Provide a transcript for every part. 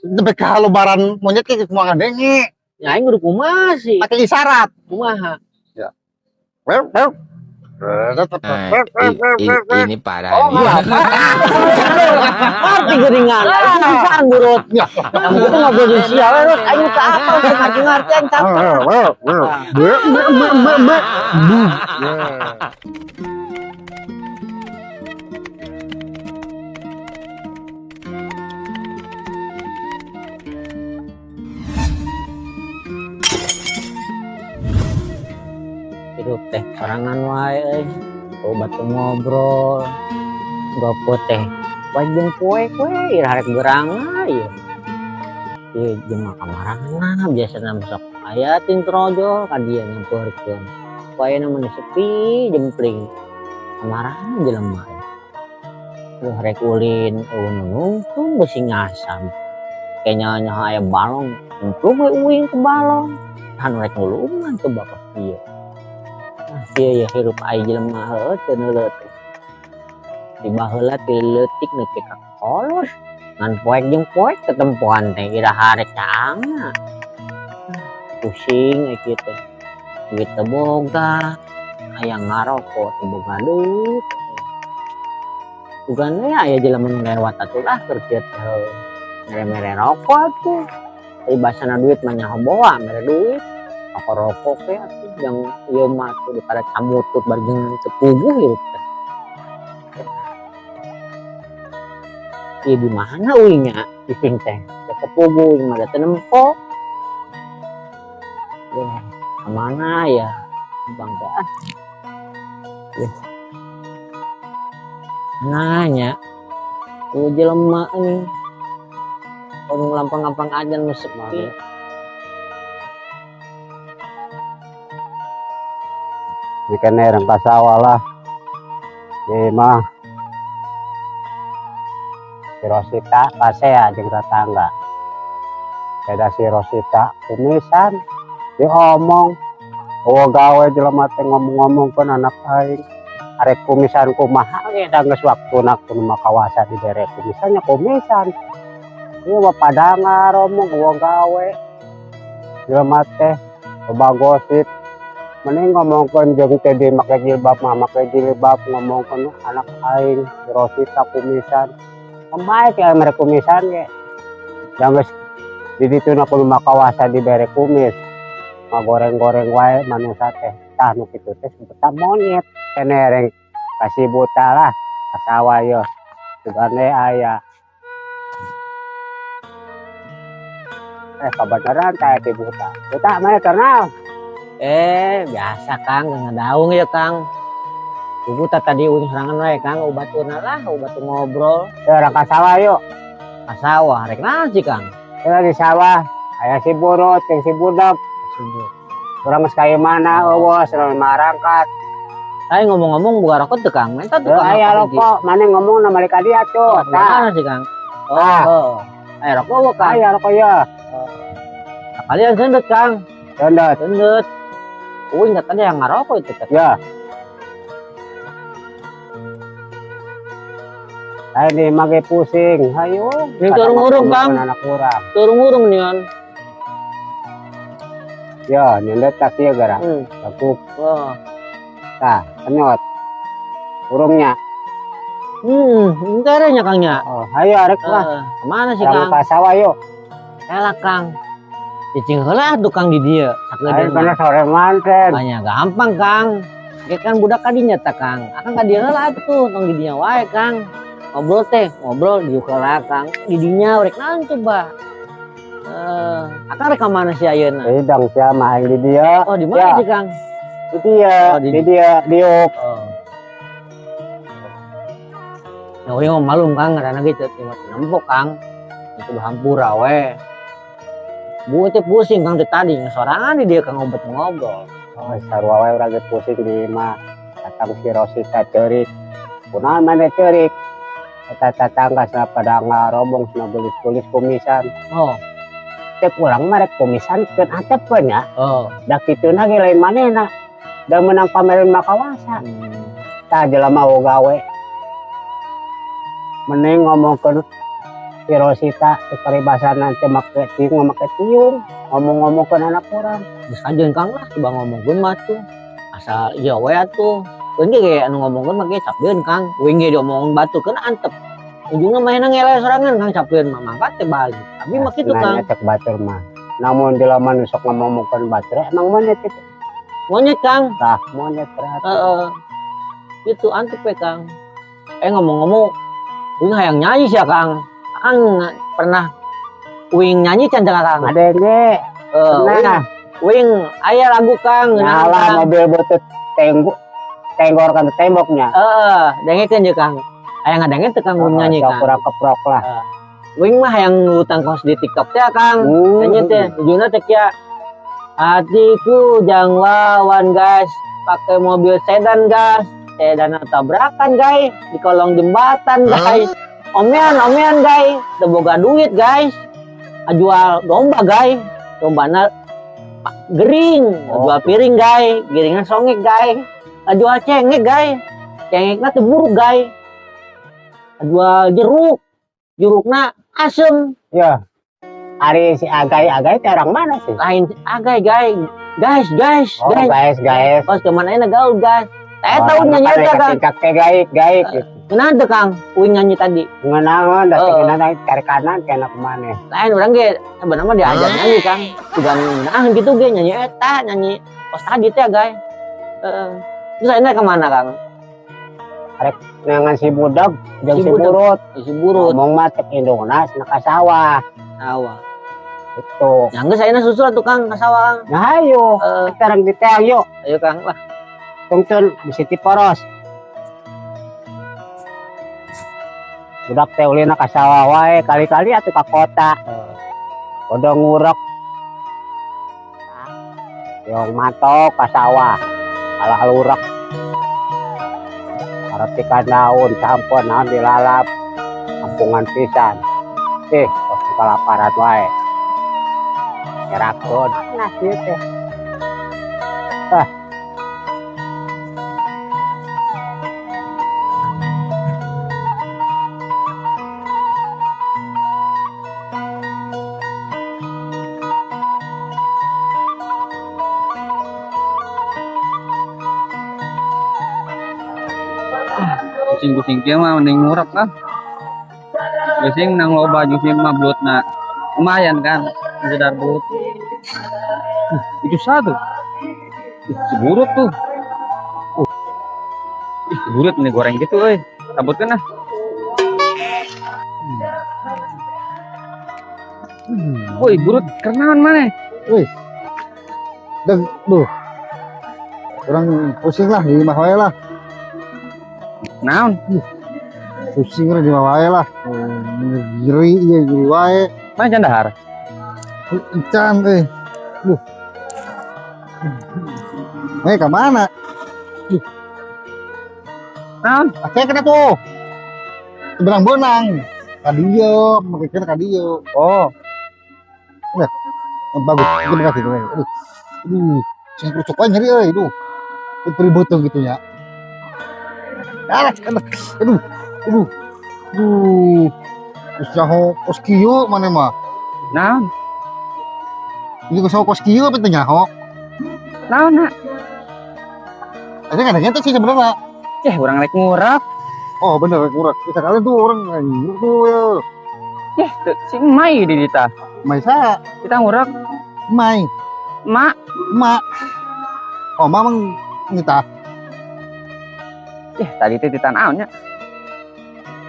Nepi ka lebaran monyet ge moal ngadenge. Ya aing kudu kumaha sih? Pakai isyarat. Kumaha? Ya. Wew, wew. Nah, ini parah Oh, nih. apa? Ngerti geuningan. Aing bisaan burut. Ya. Kamu tuh ngobrol di sia we, Rut. Aing teu apa, teu ngerti aing teu apa. Wew, wew. Be, be, be, be, be. Bu. Ya. Hidup teh sorangan wae euy. Obat teu ngobrol. Gopo teh wae jeung poek we ira rek gerang ieu. Ieu jeung kamarana biasana sok aya tintrojol ka dieu nyampeurkeun. Wae mah sepi jempling. Kamarana jelema. Duh rek ulin eueuh nu nungtung beusi ngasam. Kayaknya nyaho aya balong, nyemplung we uing ke balong. Anu rek ngulungan coba ka ieu. Ah, ieu ya hirup ai jelema heueuh teu neuleut teh. Di baheula ti leutik nepi ka kolot. Ngan poek jeung poek tetempoan teh iraha rek caangna. Pusing ai kieu teh. Duit teu boga, hayang ngaroko teu boga duit. Bukan we aya jelema nu lewat atuh lah keur kieu teh heueuh. Mere-mere rokok atuh. Ari basana duit mah nyaho boa mere duit. Rokok-rokok we atuh yang ieu mah atuh daripada camutut bari jeung teu puguh hirup teh. Ieu di mana uingnya cicing teh? Teu kepuguh uing mah da teu nempo. Duh, ka mana ya? Bang teh ah. Duh. Nanya, tuh jelema ini. Kalau ngelampang-lampang aja nu sepi. Bikin ereng ka sawah lah. Ieu mah si Rosita pasea jeung tetangga. Beda si Rosita kumisan diomong. Eueuh gawe jelema teh ngomong-ngomongkeun anak aing. Arek kumisan kumaha ge da geus waktuna kudu mah kawasa dibere kumisan nya kumisan. Ieu mah pada ngaromong eueuh gawe. Jelema teh loba gosip. Mending ngomongkeun jeung teh di make jilbab mah make jilbab ngomongkeun anak aing si Rosita kumisan. Baik ya mere kumisan ge. Da geus di dituna kudu mah kawasa dibere kumis. Ngagoreng-goreng wae manusa teh. Tah nu kitu teh sebutna monyet. Kenereng kasih buta lah ka sawah yeuh. Sugane aya. Kabeneran teh si buta. Buta mana kenal? Biasa Kang, ngadaung ya Kang. Ibu tak tadi uing serangan wae Kang, obatuna lah, obat ngobrol. Orang ka sawah yuk. Ka sawah, rek naon sih Kang? Di sawah, aya si burut jeung si budak. Si burut. Urang geus ka mana eueuh, sareng marangkat. Ayo ngomong-ngomong buka rokok tuh Kang, minta tuh Kang. Aya rokok, mana ngomong nama ka dia tuh. Oh, mana sih Kang? Oh, Tah. oh. Ayo rokok apa Kang? Aya rokok ya. Oh. Kalian sendut Kang. Sendut. Sendut. Uing katanya yang ngarokok itu katanya. Ya. Ayo nih mage pusing, ayo. Ini turung-urung Kang. Anak kurang. Turung-urung nih kan. Ya, nyendet kaki ya gara. Tekuk. Oh. Tah, kenyot. Urungnya. Entarnya Kang ya. Oh, ayo arek lah. Kemana sih Kang? Kang? Ka sawah yuk. Elah Kang. Cicing heula tuh Kang di dieu. Ayo kana sore manten. Banyak gampang Kang. Ge kan budak kadinya ta Kang. Akang ka dieu heula tuh, tong di dinya wae Kang. Ngobrol teh, ngobrol di heula Kang. Di dinya rek naon coba? Akang rek ka mana sih ayeuna? Hidang sia mah aing di dieu. Oh, di mana Ya. sih Kang? Di dieu, Oh, di di dieu, diuk. Oh. Ya uing mah malum Kang, ngaranna ge teu nempok Kang. Itu hampura we. Bu teh pusing Kang teh tadi sorangan di dieu Kang obat ngobrol. Oh, sarua wae urang ge pusing di imah. Datang si Rosita ceurik. Kunaon maneh ceurik? Eta tetangga cenah pada ngarobong cenah geulis-geulis kumisan. Oh. Cek urang mah rek kumisan keun atepeun nya. Oh. Da kituna ge lain manehna. Da meunang pamerin mah kawasa. Tah jelema gawe. Mending ngomongkeun Si Rosita di paribasan nanti make tiung make tiung ngomong-ngomong ke anak orang. Geus kajeun Kang lah coba ngomongkeun mah tuh. Asal ieu we atuh. Keun ge anu ngomongkeun mah ge capieun Kang. Uing ge diomongkeun batur keun antep. Ujungna mah enak ngeleh sorangan Kang capieun mah mangkat teh balik. Abi mah kitu Kang. Nanya cek batur mah. Namun jelema nu sok ngomongkeun batur emang monyet itu. Monyet Kang. Tah monyet berarti. Heeh. Itu antep we Kang. Ngomong-ngomong uing hayang nyanyi sih ya Kang. Kang pernah uing nyanyi can teu Kang? Adenge. Pernah. Uing aya lagu Kang. Ngalah mobil butut tenggor kan temboknya. Heeh, dengekeun ye Kang. Aya ngadenge teu Kang uing nyanyi Kang. Kurang keprok lah. Uing mah hayang ngutang kos di TikTok teh Kang. Nyanyi teh ujungna teh kieu. Hatiku jang lawan guys, pakai mobil sedan guys. Sedan tabrakan guys, di kolong jembatan guys. Omean, omean guys, teu boga duit guys. Jual domba guys, dombana gering, jual piring guys, giringan songek guys. Jual cengek guys, cengekna teu buruk guys. Jual jeruk, jerukna asem. Ya. Ari si agai-agai teh orang mana sih? Lain agai guys, guys, guys, oh, guys. Guys, guys. Pas kemana enak gaul guys. Saya tahu nyanyi eta Kang. Tingkat gaik, gaik gitu. Ngeunah teu Kang, uing nyanyi tadi. Ngeunaheun da teh ngeunah cari kanan kena kemana. Lain urang ge sebenarnya mah diajar nyanyi Kang. Juga ngeunah gitu ge nyanyi eta, nyanyi pas tadi teh guys. Heeh. Terus ayeuna ka mana Kang? Arek neangan si budak jeung si burut. Si burut. Ngomong mah cek indungna cenah ka sawah. Sawah. Itu. Yang geus ayeuna susul atuh Kang ka sawah Kang. Nah ayo. Sekarang diteang yuk. Ayo Kang lah. Tungtun bisi tiporos. Budak teh ulina ka sawah wae kali-kali atuh ka kota. Bodoh ngurek. Yang matok ka sawah. Alah lurek. Aretikan daun sampun naon dilalap. Kampungan pisan. Kos kalaparan wae. Nyerakkeun nasi teh. Ah. Pusing-pusing kieu mah mending ngurek lah. Pusing nang loba jeung si mah belutna. Lumayan kan, sekedar belut. Itu satu. Si burut tuh. Ih, si burut nih goreng gitu euy. Cabutkeun ah. Woi, burut kenaon maneh? Woi. Deg, duh. Urang pusing lah di imah wae lah. Naon? Pusing lah di imah wae lah. Giri ieu giri wae. Mana can dahar? Encan euy. Duh. Ka mana? Duh. Naon? Ake kena tuh. Benang-benang. Ka dieu, make ka dieu. Oh. Udah. Bagus. Terima kasih. Aduh. Aduh, sing kerucuk wae nyeri euy, duh. Peribeteng gitu nya. Alah, aduh, aduh, aduh. Terus nyaho kos kieu maneh mah. Naon? Ini kos kos kieu apa teh nyaho? Naon, nak? Aja kadang teh sih sebenarnya. Ceh, urang rek ngurek. Oh, bener rek ngurek. Bisa kalian tuh orang ngurek tuh ya. Yeh, si Mai di dita. Mai sa? Kita ngurek. Mai. Mak. Mak. Oh, mamang ngita. Eh, tadi teh titan naon nya?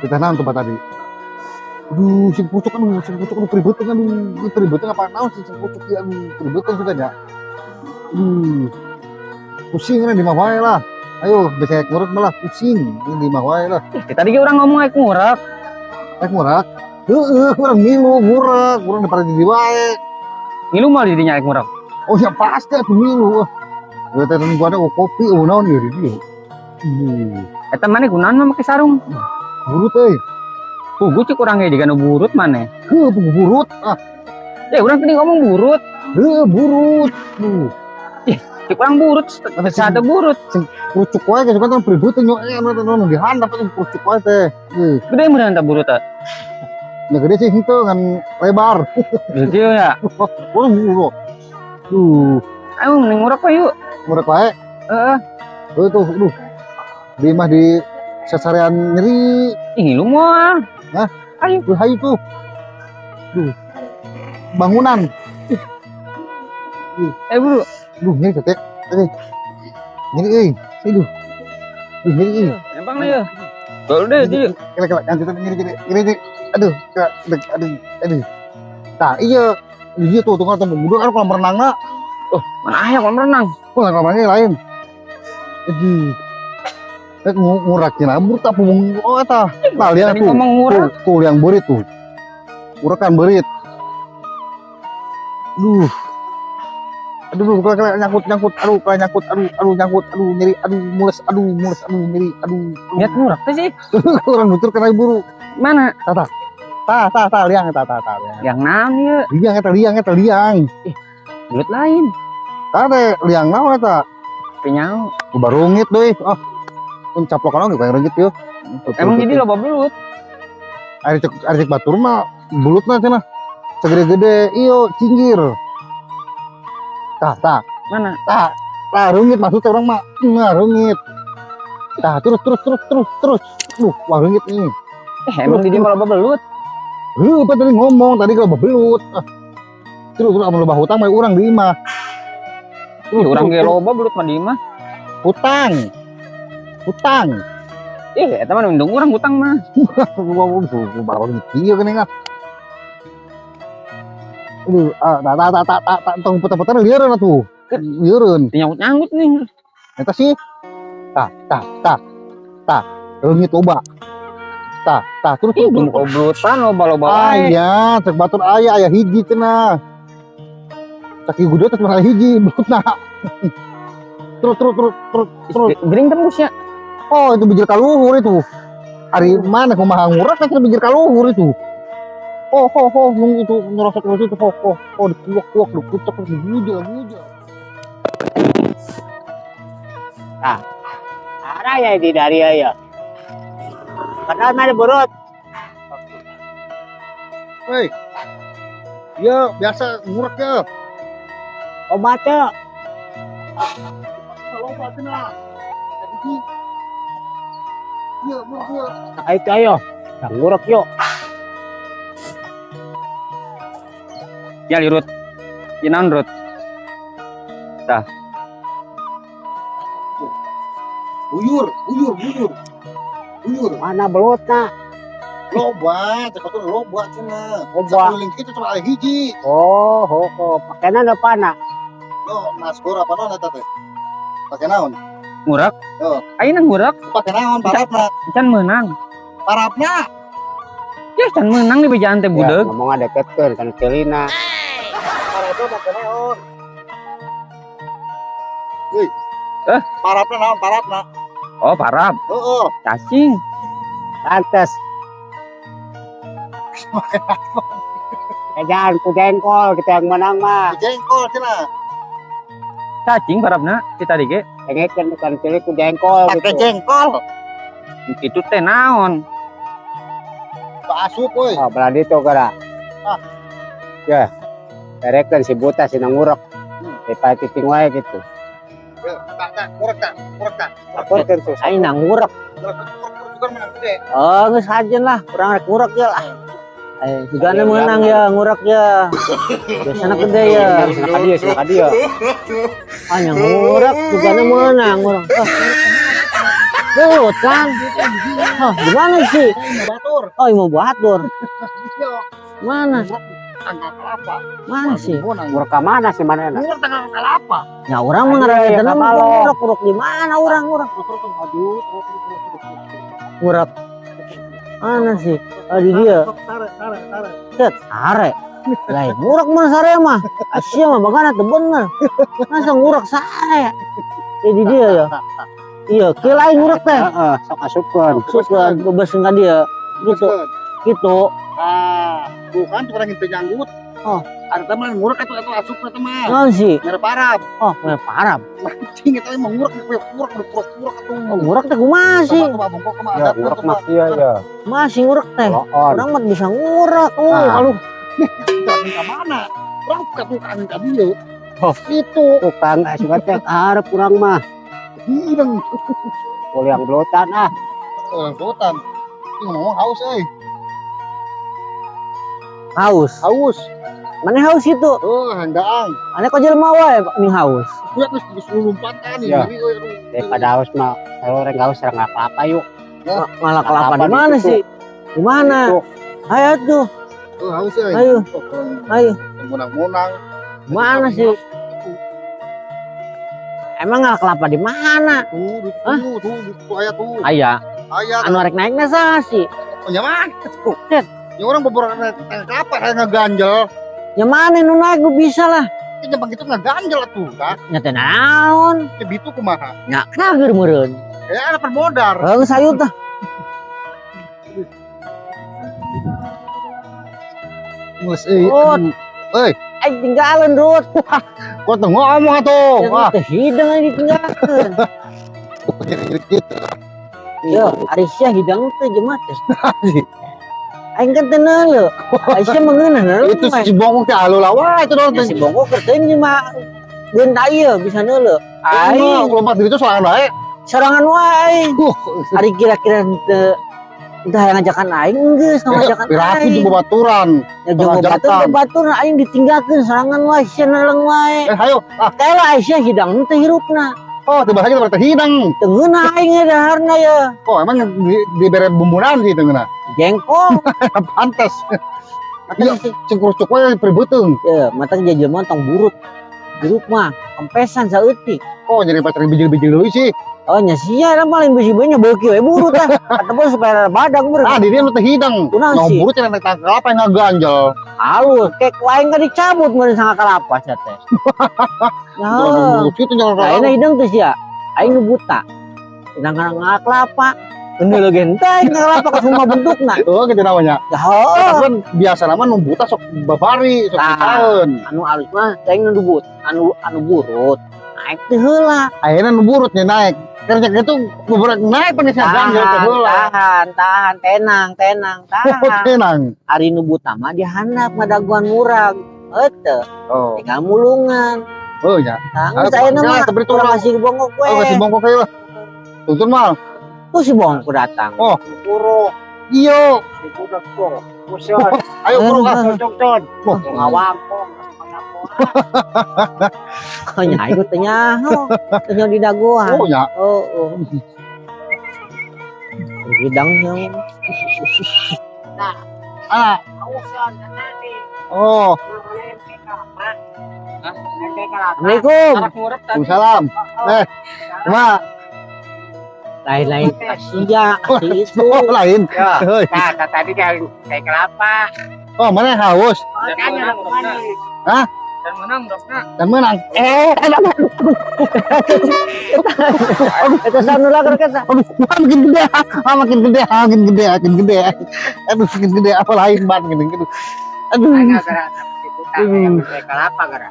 Titan naon tempat tadi? Aduh, sing pucuk aduh, sing pucuk aduh peribetan aduh, peribetan apa naon sing pucuk ieu aduh, peribetan sudah nya. Aduh. Pusing kan di imah wae lah. Ayo, bisa ngurek malah pusing di imah wae lah. Eh, tadi ge urang ngomong rek ngurek. Rek ngurek? Heeh, urang milu ngurek, urang daripada di wae. Ngilu mah di dinya rek ngurek. Oh ya pasti atuh milu. Gua teh gua ada kopi, oh naon ieu di dieu. Eta maneh kunaon mah make sarung? Burut euy. Pugu cik urang ge jiga nu burut maneh. Heuh, pugu burut. Ah. Eh, urang tadi ngomong burut. Heuh, burut. Duh. Ih, cik urang burut, satu burut. Sing kerucuk wae geus kan peribut teh nyo anu di handap teh kerucuk wae teh. Heuh. Gede meureun tah burut teh. Ya gede sih henteu ngan lebar. Gitu ya. Waduh. Duh, Ayo mending ngurek we yuk. Ngurek wae. Heeh. Tuh tuh, duh. Di mah di sasarean nyeri. Ih, ngilu moal. Hah? Ayo. Duh, hayu tuh. Duh. Bangunan. Eh, bro. Duh, nyeri teh. Eh. Nyeri euy. Aduh. Duh, nyeri euy. Empang lah ya. Baru deh, jadi. Kela kela kan kita nyeri nyeri nyeri nyeri. Aduh, kela aduh, aduh. Tah, iya. Iya tuh, tuh kan udah kan kolam renangna. Oh, mana aya kolam renang? Oh, kolam renangnya lain. Aduh. Rek ngurak cenah tak pung oh eta. Tah liang Tadi tuh. ngomong ngurak. Tuh, tuh liang beurit tuh. Ngurakan beurit. Duh. Aduh, aduh, kela kela nyangkut nyangkut, aduh, kela nyangkut, aduh, aduh, nyangkut, aduh, nyeri, aduh, mules, aduh, mules, aduh, nyeri, aduh. Niat ngurak teh sih. Urang nutur kena buru. Mana? Tah, tah. Tah, tah, tah, liang, tah, tah, tah, liang. Yang naon ieu? Liang eta, liang eta, liang. Belut lain. Tah teh liang naon eta? Penyau. Barungit deui. Ah. Pun caplokan oge kayak reungit yeuh. Emang jadi loba belut. Ari cek batur mah belutna cenah. Segede-gede iyo cinggir. Tah, tah, Mana? Tah. Tah reungit maksudnya urang mah. Nah, reungit. Tah, terus terus terus terus terus. Duh, wah reungit nih. Eh, emang di dia loba belut. Heuh, apa tadi ngomong tadi kalau belut. Ah. Terus terus amun loba hutang mah urang di imah. Ih, urang ge loba belut mah di imah. Hutang. Hutang. Ih, eta mah nundung urang hutang mah. Baru kieu geuning ah. Aduh, ah, tak tak tak tak tak tak tong putar-putar lieureun atuh. Lieureun. Nyangkut-nyangkut nih. Eta sih. Tah, tah, tah. Tah, reungit loba. Tah, tah, terus Ih, terus. belum obrotan loba-loba wae. Aya, cek batur aya aya hiji cenah. Cek ieu gede teh cuma hiji belutna. Terus terus terus terus terus. Gering tembusnya. Oh, itu bijil kaluhur itu. Ari mana kumaha ngurak kan bijil kaluhur itu. Oh, oh, oh, nung itu nyerosot terus itu, oh, oh, oh, dikuak-kuak, dikucek, digujel, gujel. Ada ya di dari ya. Padahal mana burut. Hei, ya biasa ngurak ya. Obat ya. Loba cenah. Jadi, iya, ngurak ya. Ayo ayo. Ngurek yuk. Ya lirut. Ya naon rut? Tah. Buyur, buyur, buyur. Buyur. Mana belutna? Loba, cek batur loba cenah. Loba. Sakeliling kitu cuma aya hiji. Oh, oh, oh. Pakaian apa na? Yo, nasgor apa naon eta teh? Pake naon? Ngurak. Oh. Ayeuna ngurak, Pake naon parapna? can meunang. Parapna. Ya can meunang di bejaan teh Ya, budeug. ngomong deketkeun kan celina. Parapna pake naon? Hei. Eh? Parapna naon parapna? Oh, parap. Heeh. Cacing. Pantes. Jangan ku jengkol kita yang menang mah. Jengkol cenah. Cacing parapna si tadi ge. Dengekeun bukan cilik ku jengkol Pake gitu. jengkol. Itu teh naon? Asup euy. Oh, belah ditu gara. Ah. Ya. Berekeun si buta si ngurek. Daripada cicing wae gitu. Tak tak ngurek tak, ngurek tak. Laporkeun susah. Aing nang ngurek. Ngurek ngurek juga menang gede. Oh, geus hajeun lah, urang rek ngurek ya lah. Eh, sugana menang ya ngurek ya. Biasana gede ya. Cenah ka dieu, cenah ka dieu. Ah, yang ngurek sugana menang urang. Ah. Belut kan? Hah, gimana sih? Mau batur. Oh, mau batur. Iya. Mana? Tanggal kelapa. Mana sih? Ngurek ka mana sih manehna? Ngurek tanggal kelapa. Ya urang mah Ayo, ya, ngaranna kamalo. ngurek ngurek di mana urang ngurek? Aduh, terus terus terus. Ngurek. Mana sih? Oh, di dia. Sare, sare, sare. Set, sare. Lah, ngurek mana sare mah? Asia mah bagana teu bener. Masa ngurek sare? Ya di dia ya. Iya, kieu lain ngurek teh. Heeh, sok asupkeun. Sok bebesin ka dia. Gitu, gitu. Ah, bukan tuh orang yang nyanggut. Oh. Ada teman ngurek atuh atuh asup eta mah. Naon sih? Merek Arab. Oh, merek Arab. Mancing eta mah ngurek ngurek ngurek ngurek atuh. Oh, ngurek teh kumaha sih? Coba bongkok kumaha Ya, ngurek mah kieu ya. Masih ngurek teh. Loon. Urang mah bisa ngurek. Oh, Nah. aduh. Ka mana? Urang ka tukang ka dieu. Oh. Itu Tukang asup teh arep urang mah. hideng. Kuliang belutan ah. Orang belutan. Ini ngomong haus euy. Haus. Haus. Mana haus itu? Oh, handaang. Ane kok jelema wae nih haus. Ya geus geus lompatan Ya. nih. Euy, aduh. Daripada haus mah kalau orang haus orang kelapa yuk. Malah kelapa di Kelapa mana di situ. sih? Di mana? Itu. Ayo tuh, Oh, haus euy. ayo, Oh, ayo. Munang-munang. Mana sih? Emang ngalah kelapa di mana? Tuh, di Hah? tuh, tuh, tuh aya tuh. Aya, Aya. anu arek naikna saha sih? Oh, nya mana? Set. Ya orang beberapa kelapa kayak ngeganjel. Ya mana nu naik nu bisa lah. Ya bang itu ngeganjel atuh, kah? Nya teh naon? Ya bitu kumaha? Nya kager meureun. Ya ada permodar. Heuh sayur tah. Geus euy. Oh. Aduh. Euy, Aing tinggalan Rut. kok teu ngomong atuh. Ya Wah, teh hidang aing ditinggalkeun. gitu. Yo, ari sia hidang teh jelema teh. Aing kan teu neuleu. Ari sia mengeunah neuleu. Itu si bongkok teh alul lah. Wah, itu doang Ya, si bongkok keur teuing mah geun ta ieu bisa neuleu. Aing Aing lompat diri itu sorangan wae. sorangan wae aing. Ari kira-kira teu entah yang ngajakan aing geus ngajakan Piraku aing. jeung babaturan. Ya jeung ngajakan. batur batur aing ditinggalkeun sorangan wae sia neuleng wae. Eh, hayo. Ah, Kela Aisyah hidang teh hirupna. oh, tiba saja berarti hidang. Teu ngeunah aing ge daharna ya. Oh, emang dibere bumbunan sih teu ngeunah. Jengkol. Pantes. Mata Iya. Cing kerucuk wae pribeuteung. Ya, mata jelema tong burut. Hirup mah kempesan saeutik. Oh, jadi pacar bijil-bijil deui sih. Oh nya sia lah paling bisi banyak beuki we burut ah. Ataupun supaya ada badak meureun. Ah, di dia nu teu hidang. Kunaon Nah, sih? burut cenah naik kelapa yang ngaganjel. Halus, kek lain kan dicabut meureun sangka kelapa sia teh. Nah, Burut itu jangan nah ini hidung teh sia. Aing nu buta. Sedangkan ngalak kelapa. Bener lagi henteu aing kelapa ke semua bentukna. Oh, gitu namanya. Ya heuh. Tapi kan biasa nama nu buta sok babari, sok Tah. pisaeun. Anu alus mah aing nu but, anu anu burut. Naik teh heula. Akhirnya nu burutnya naik. Kerja gitu nu burut naik pan geus ngaganjel teh Tahan, heula. tahan, tahan, tenang, tenang, Oh, tahan. tenang. Ari nu buta mah dihandap ngadaguan murag. Heuh Oh, tinggal mulungan. oh ya. Tah, Ayo, geus ayeuna ya, mah tebri urang turun. kasih bongkok we. Oh, kasih bongkok we lah. Tuntun mal. Tuh si bongkok datang. Oh. Puro, Iyo. si budak tuh. Usion, Ayo bro ah. cocok Oh. Ngawangkong. Oh, nya aing teh nyaho. Teh nyaho di daguan. Oh ya. Oh, oh. Hidang yang Ah. Oh, Assalamualaikum. Arak ngurek tadi. salam. Eh, Ma, Lain-lain sia, si itu. oh, lain. Ya. Heuy. Nah, tadi kayak kayak kelapa. Oh, mana yang haus? Dan menang ngurepna. Hah? Dan menang ngurepna. Dan menang. Eh, Eta sanu lager kata. aduh, makin gede, ah, makin gede, ah, makin gede, makin gede. Aduh, makin gede, apa lain banget gede, gede. Aduh, Gara kayak kelapa gara.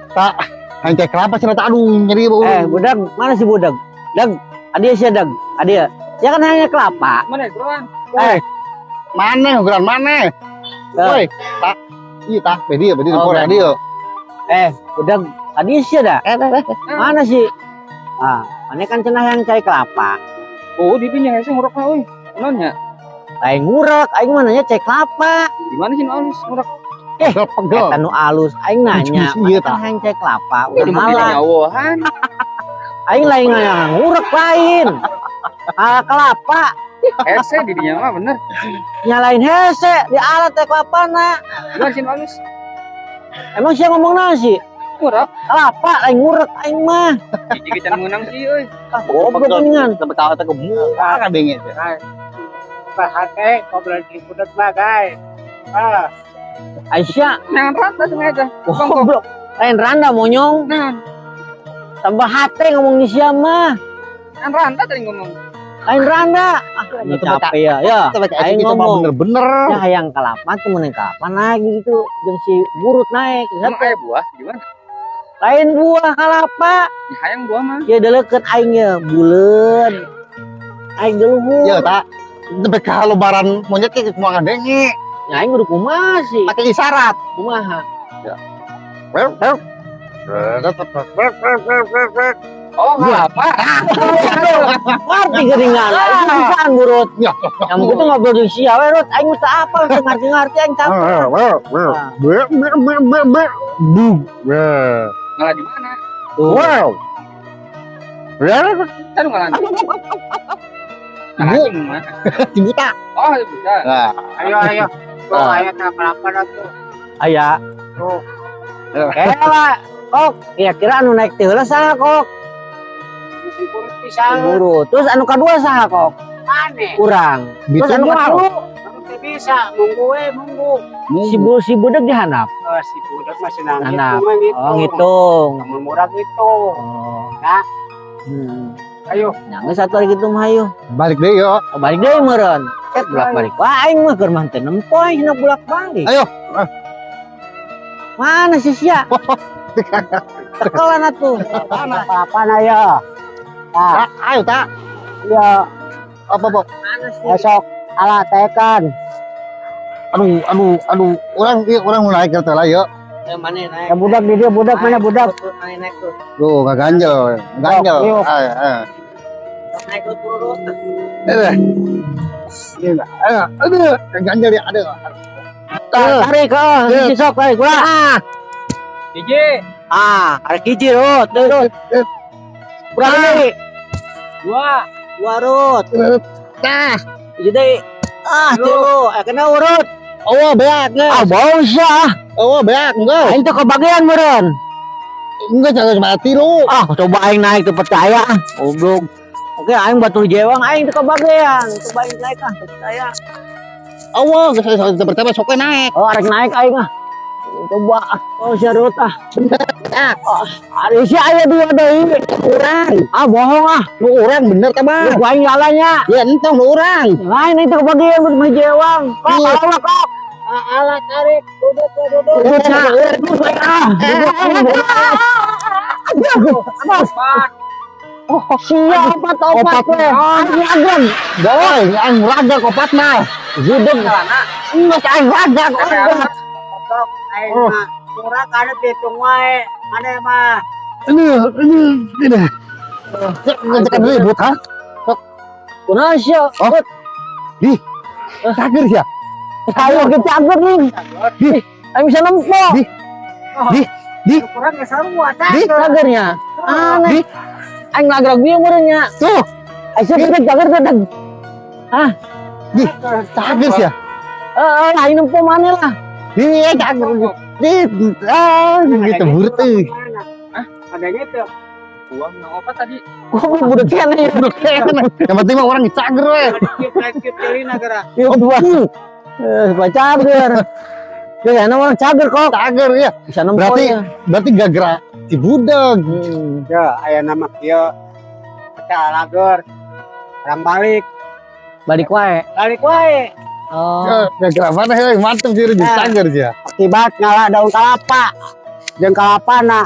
tak, hanya kelapa sih, tak aduh, nyeri bau. Eh, budak, mana si budak? Dag, adia sia dag, adia. Sia kan hanya kelapa. Mana buruan? Eh, mana, ukuran mana? Woi, tak, iya tak, bedi, bedi, Oh, Korea dia. Eh, budak, adia sia dah. Mana sih? Ah, mana kan cenah yang cai kelapa. Oh, di dinya hese ngurepna euy. Naon nya? Lain ngurek, aing mah nanya cai kelapa. Di mana sih nu alus ngurek? Eh, Pegel, pegel. Eta nu alus, aing nanya, Iya, mana kan tah. hayang cai kelapa, Udah udah malah. nyawohan. Aing lain nanya ngurek lain. Ah, kelapa, Hese di dinya mah bener. nyalain hese di alat teh kelapana. Di mana sih nu alus? Emang sia ngomong nasi? Ngurek. Kelapa lain ngurek aing mah. Gigi can menang sih euy. Ah, goblok mendingan. Sampai tahu tak kebuka kadengnya. Hati, ngobrol di budak mah, guys. Ah, Aisyah, Jangan rata sengaja. goblok. Lain randa monyong, Nah, tambah hate ngomong di sia mah. kan ranta tadi ngomong. Lain randa. Ah, ini capek ya. Ya, aing Aing ngomong. Bener-bener. Ya hayang kalapa tuh meneng kalapa naik gitu. Jeung si burut naik. Emang aya buah gimana? Lain buah kalapa. Ya, hayang buah mah. Ya deulekeun aing nya buleun. Aing di luhur. Ya tak. Sampai ka lebaran monyet ke semua ngadenge. Ya aing kudu kumaha sih? Pakai isyarat. Kumaha? Oh, kelapa. Ngerti geuningan. Aing bisaan burut. Ya. Yang gitu ngobrol di sia we Rut. Aing mesti apa teu ngarti-ngarti aing capek. Ngalah di mana? Tuh. Wow. Kan ngalah. Nah, anjing mana? Si buta. Oh, bisa. Nah, Ayo ayo. Tuh aya tah kalapa tuh. Aya. Tuh. Kela. Kok kira-kira anu naik teh heula saha kok? Si burut pisan. Burut. Terus anu kadua saha kok? Mane. Urang. Terus anu Gitu. katilu Kamu teh bisa, munggu we, munggu. si budeg di handap. Oh, si budak masih nang Handap. ngitung gitu. Oh, ngitung. Kamu murah gitu. Oh. Nah. Hmm. Ayo. Nah, geus satu lagi gitu mah ayo. Balik deh yo. Oh, balik deui meureun. Cet bolak-balik. Wah, aing mah keur mah teu nempo aing cenah bolak-balik. Ayo. Mana sih sia? Tekelan atuh. Apa-apa ayo. Nah, Ayo tak. iya, Apa apa? Mana sih? besok ala tekan. Aduh, aduh, aduh. Orang iya, orang mau naik kereta lah yo. Eh, mana naik? Ya budak di dia budak mana budak? Mana naik tuh? Tuh, gak ganjel, ganjel. Yuk. Ayo, ayo. Naik tuh turun. Aduh. Ayo, aduh, ganjel ya, aduh. Tarik oh, si sok tarik ulah. Hiji, Ah, arek hiji Rut, Rut. Kurang deui. dua, Dua Rut. Nah, Hiji deui. Ah, tilu. Eh kena urut. oh, beak, enggak. Ah, bau sia. Oh, beak, enggak. Aing teh kebagian meureun. Enggak, jangan mati lu. Ah, coba aing naik tuh percaya ah. Goblok. Oke, aing batur jewang aing teu kebagian. Coba aing naik ah, teu percaya. Oh, saya pertama soknya naik. Oh, arek naik aing ah. Coba ah. Oh, sia Rut ah. Ah, ari sia aya dua deui. Urang. Ah, bohong ah. Lu urang bener ta, Bang? Lu aing lalanya. Ya entong lu urang. Lain itu kebagian buat mah jewang. Kok Iya. kalau lah kok. Ala tarik, duduk duduk. Duduk nah. Duduk ah. Duduk. empat, Oh, siap opat opat Opat. we. Aing ragam. Boy, aing ragak opat mah. Gudeg. celana. Enggak aing ragak opat. Sok aing Oh. mah murah kada hitung wae. Mana mah? Aduh, aduh, aduh. Nggak ribut, ha? Kunaon sia? Oh. Di. Cager ya? Ayo ke cager nih. Di. Aing bisa nempo. Di. Di. Di. Kurang ge sarua Di. Cagernya. Aneh. Di. Aing lagrak bieu meureun nya. Tuh, Aing sia gede cager teh. Di. Cager ya? Eh, aing nempo mana lah. Iya, cager. Di, ah, gitu burut euy. Ada gitu. Gua menang opat tadi. Gua budak kene ya. Budak kene. Yang penting mah orang cager we. Lanjut celina geura. Iya, dua. Eh, supaya cager. Ya, enak orang cager kok. Cager ya. Bisa nempo Berarti- ya. Berarti gak gerak si budeg. Hmm. Ya, aya nama kieu. Kita lager. Orang balik, Balik wae. balik wae. Oh. Gak gerak mana ya, mantep sih Nah. cager sih ya. Akibat ngala daun kalapa. Jeung kalapana.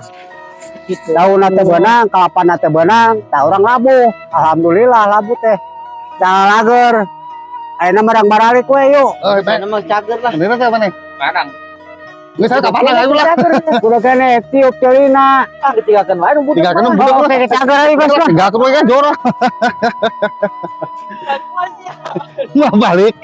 Gitu. Daun teh beunang, kalapana teh beunang, tah urang labuh. Alhamdulillah labuh teh. Cara lager. Ayeuna mah urang baralik we yuk. Oh, Bisa mah cager lah. Bener apa nih? Barang. Gue saya kapan lah, aku lah. Udah kene tiup celina. Ah, ditinggalkan wae nu budak. Tinggalkan mah. budak. Oh, oke cager aja guys lah. Tinggal ke kan jorok. Mau balik.